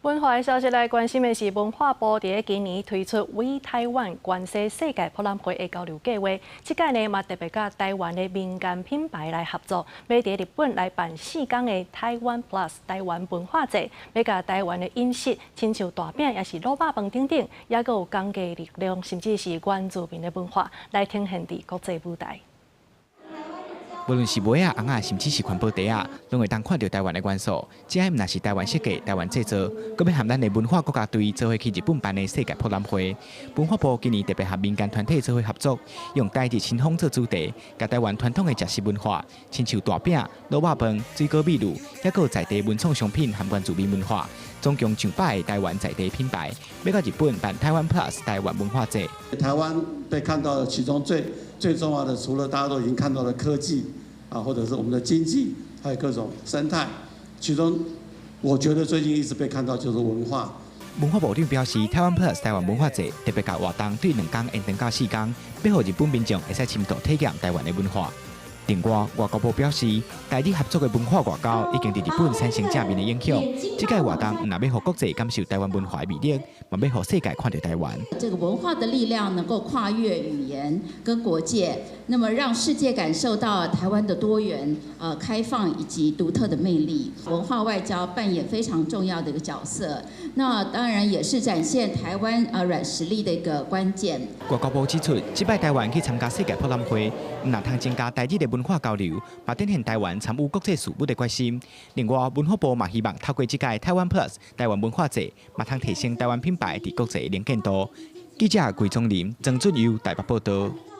文化的消息來關心的是，文化部佇今年推出 We 台灣關西世界博覽會的交流計劃。這屆呢嘛特別佮台灣的民間品牌來合作，欲佇日本來辦4天的台灣 Plus 台灣文化節，欲共台灣的飲食，親像大餅，抑是滷肉飯等等，抑閣有工藝力量，甚至是原住民的文化，來呈現佇國際舞台。無論是糜仔、尪仔，甚至是環保袋仔，攏會當看著台灣的元素。這毋但是台灣設計、台灣製造，閣欲和咱的文化國家隊做伙去日本辦的世界博覽會。文化部今年特別和民間團體做伙合作，用台日親風做主題，共台灣傳統的食食文化，親像大餅、滷肉飯、水果米露，抑閣有在地文創商品和原住民文化，總共上百个台灣在地品牌，欲到日本辦台灣 Plus 台灣文化節。台灣被看到的其中最最重要的，除了大家都已經看到的科技啊，或者是我們的經濟，還有各種生態，其中我覺得最近一直被看到就是文化。文化部長表示，台灣 Plus 台灣文化節特別共活動對2天延長到4天，欲予日本民眾會使深度體驗台灣的文化。另外，外交部表示，台日合作的文化外交已經佇日本產生正面的影響。這屆活動毋但欲予國際感受台灣文化的魅力，嘛欲予世界看著台灣。這個文化的力量能夠跨越語言跟國界，那麼讓世界感受到台灣的多元、開放以及獨特的魅力。文化外交扮演非常重要的一個角色，那當然也是展現台灣軟實力的一個關鍵。外交部指出，這擺台灣去參加世界博覽會，毋但通增加台日的文化交流，嘛展現台灣參與國際事務的決心。另外，文化部嘛希望透過這屆台灣 Plus 台灣文化節，嘛通提升台灣品牌佇國際能見度。記者桂宗林、曾俊佑台北報道。